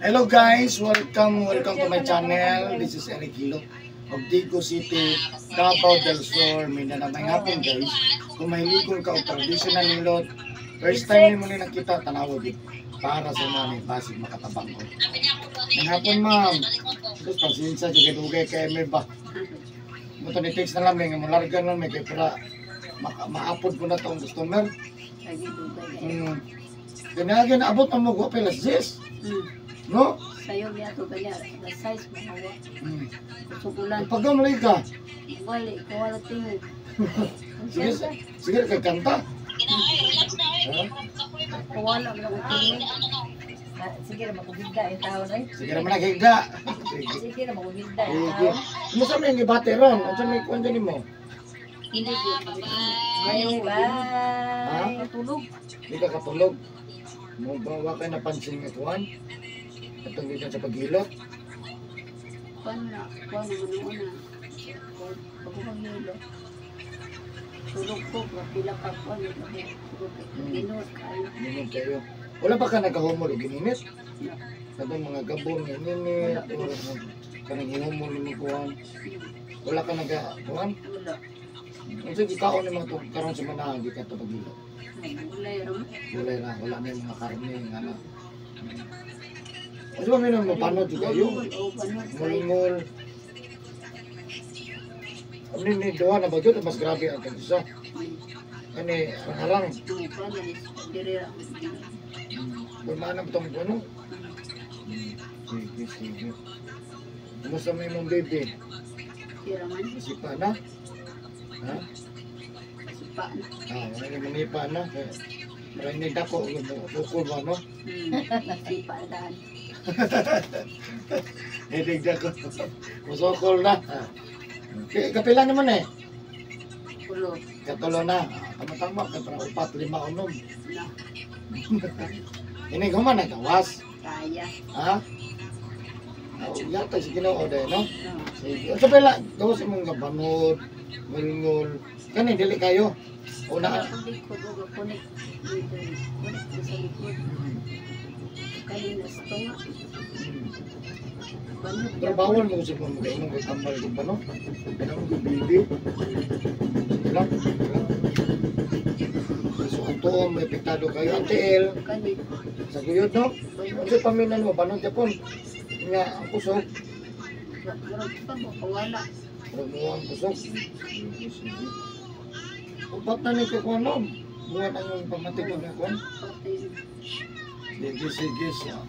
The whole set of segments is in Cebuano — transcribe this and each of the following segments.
Hello guys, welcome, welcome to my channel. This is Eric Hilo of Digos City, Davao del Sur, Mindanao. May hapon guys, kung mahiligon ka og traditional hilot, first time nimo ni nakita, tanawa gid para sa mga ni basig makatabang ko. May hapon, ma'am. Sus, pasensya jud kay dugay kay may ba. Mo ni text na lang may nga molarga lang may kay para maapod ko na tong customer. Lagi dugay. Kinahanglan abot ang mo alas 10. No? Sayo biya to kanya, the size mo hawa. Sukulan. Pagkamalay ka. Wali, kuwala tingog. Sige, sige kay kanta. Ha? Kuwala mo lang tingog. Ah, sige ra makugigda yung tao rin. Sige naman naghiga. Sige. Sige ra makugigda yung Sige. tao. Ano sa may gibate ron? Ano sa may kuwan dyan mo? Hindi ko. Bye Ha? bye. Katulog. Hindi ka katulog. Mo ba wa kay napansin nga kuwan? Atong gikan sa paghilot. Kuwan na, kuwan na man una. Pag ko. Tulog ko, pila ka kuwan. Tulog ko. Ginod kayo. Ninod kayo. Wala ba ka nagahumol o gininit? Katong mga gabon nga ninit o kanang ihumol nimo kuwan. Wala ka nagakuwan? Wala. Unsa gikaon ni mga karon sa manahan gikan to paghilot? Wala ro. Wala na, wala na yung mga karne nga na. Unsa ba may mo panod jud kayo? Oo, panod kayo. Ngul-ngul. Ano ni duha na ba gyud mas grabe ang kag isa. Ani harang. Oo, kuwan na. Dire ra. Bulmaan na itong ano. Sige, sige. Kumusta may imong baby? Tira man. Sipa na? Ha? Sipa na. Ah, wala ni manipa na. Kaya, para ini dako, sukol ba, no? Sipa na daan. Hilig dako. Musukol na. Ah. Okay, kapila naman eh. Ulo. Katulo na. Ah, tama-tama, kay para upat, lima, unom. Na. Ini human nagawas. Kaya. Ha? Oh, yata sa Ginoo dahil, no? No. Sige. Sa pala, gawas imong gabanod, ngul-ngul. Kani dili kayo. Una. Akong likod, o kunik. Dito, kunik ko sa likod. Kayo na sa tunga. Banod. Pero bawal mo kasi kung mag-inom kay tambal di ba, no? Kailangan mo bibi. Sige lang. Sige lang. So, ang tuom, may epektado kayo. Ang TL, Kani. Sa guyod, no? Banod. Unsa paminan mo, banod japon. Nga, ang kusog. Murag pa mo, kawala. Murag mo ang kusog. Sige, sige. Upat na ni kakuan, no? Buwan ang pamatig mo na kuan. Patay. Sige, sige. So,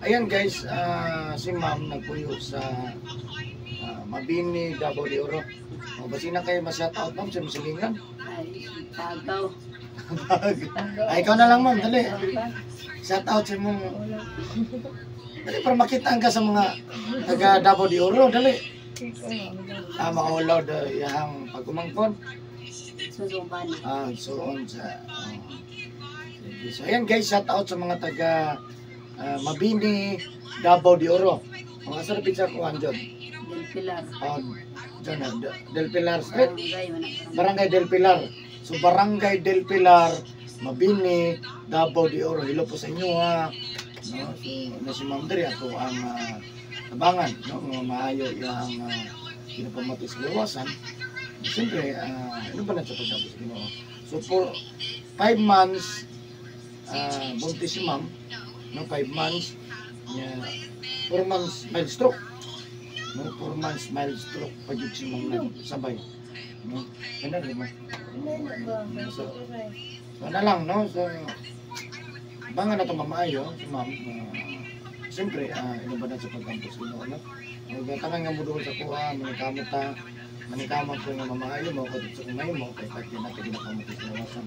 ayan guys, si ma'am nagpuyo sa Mabini, Davao de Oro. O, basina kayo ma-shout out, ma'am, sa masilingan. Ay, tagaw. Ay, ikaw na lang, ma'am, dali. Shout out sa mong. Dali, para makita ka sa mga taga Davao de Oro, dali. Ah, maulaw da iyang pagumangkon. Susuban. Ah, so on sa. Oh. Sige. So ayan guys, shout out sa mga taga Mabini, Davao de Oro. Mga sarap sa kuan dyan. Del Pilar. Oh, dyan na, Del Pilar Street. Barangay man ang Barangay Del Pilar. So Barangay Del Pilar, Mabini, Davao de Oro. Hello po sa inyo ha. No, so na si Ma'am Dre ato ang tabangan, no, mga maayo iyang kinapamati sa gawasan. Siyempre, ano ba na sa pagtapos Ginoo? So for 5 months, buntis si Ma'am, no, 5 months, niya, 4 months mild stroke. No, 4 months mild stroke pag yun si Ma'am nagsabay. No, ganun, di ba? So, so na lang, no? So, banga na ito mamaayo, si Ma'am. Siyempre, ino ba na sa pagkampos Ginoo, no? Huwag nga mo doon sa kuha, manikamot ta, manikamot ko nga mamaayo mo, katod sa kumay mo, kay pag di natin ginakamot sa lawasan.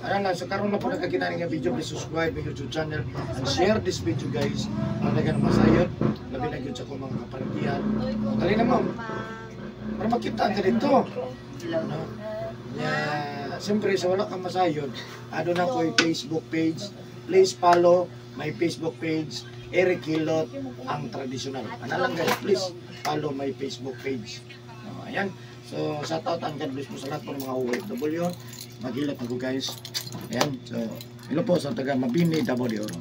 Ano lang, so karon na po nagkakita nga video, please subscribe my YouTube channel and share this video guys. Para dagan masayod, labi na gyud sa akong mga kapartiyan. Dali na, ma'am, para makita ang dito. No? Yeah, siyempre sa wala kang masayod, ano na ko yung Facebook page. Please follow my Facebook page, Eric Hilot, ang traditional. Ano lang guys, please follow my Facebook page. No, ayan. So, shout out and God bless po sa lahat po ng mga OFW. Maghilot ako guys. Ayan. So, Hello po sa taga Mabini, Davao de Oro.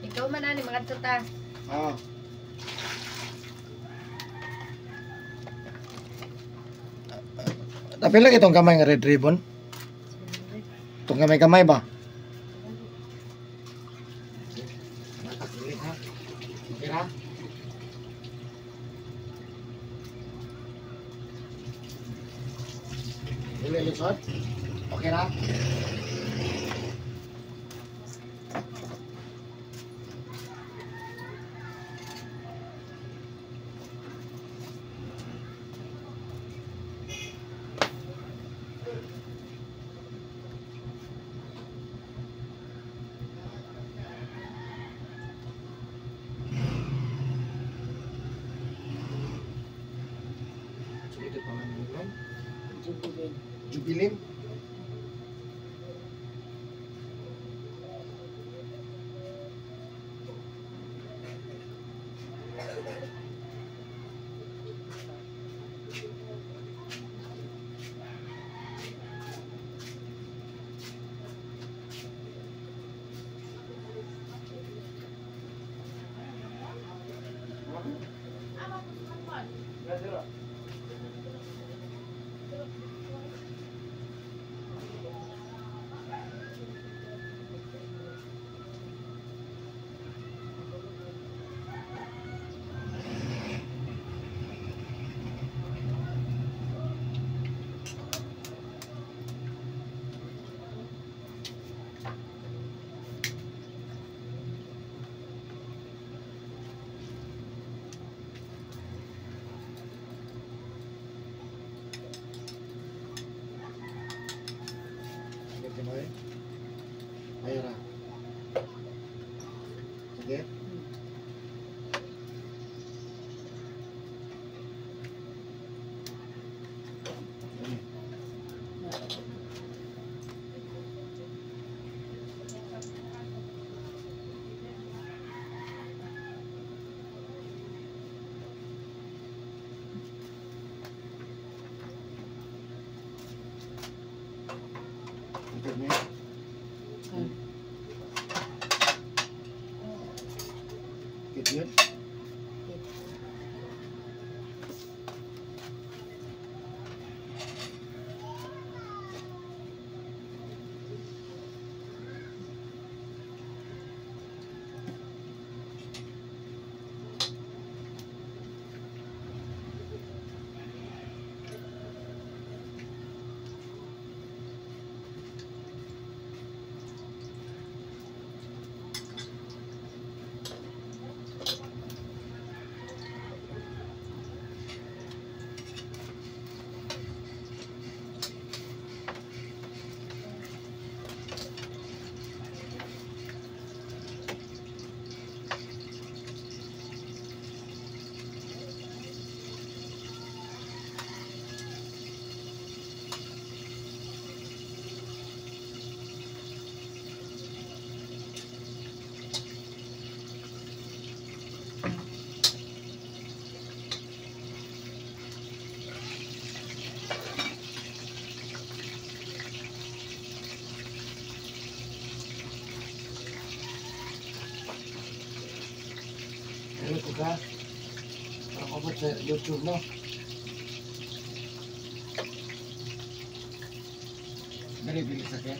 Ikaw man ani mga ta. Ah. Tapil lang itong kamay nga red ribbon. Itong kamay-kamay ba? Okay ra? Dili lisod? Okay ra? Ito pa man yun. Jubilin. Jubilin. Ayra. Sige. Kit yun? Hello ko ka. Parang abot sa YouTube, no? Dali, dili sakit.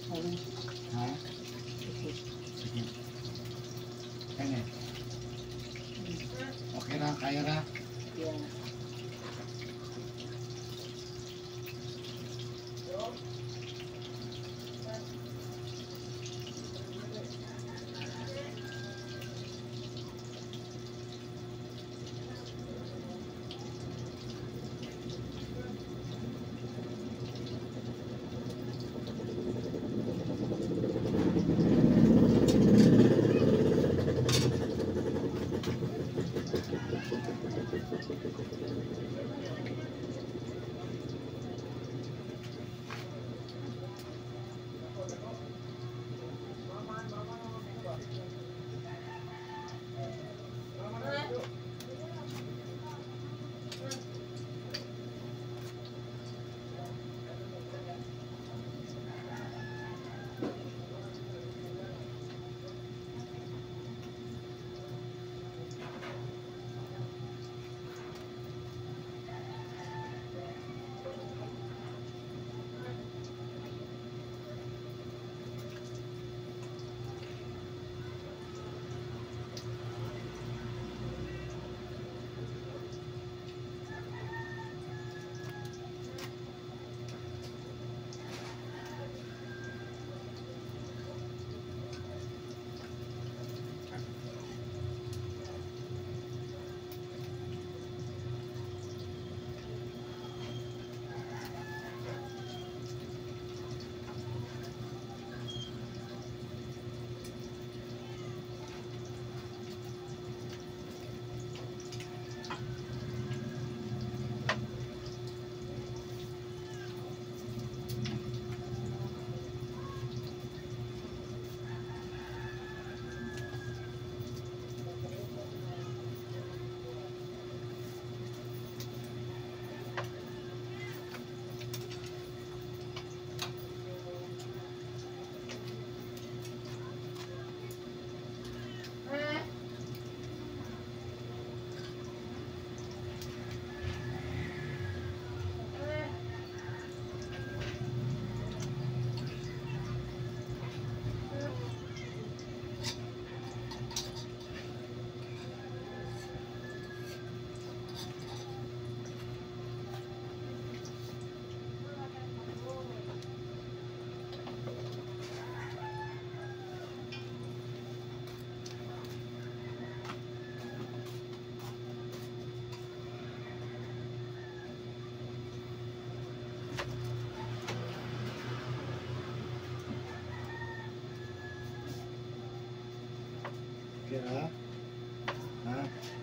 Ay, Ha? sakit. Sakit. Kani. Okay ra, kaya ra. Yeah. Okay ra? Ha?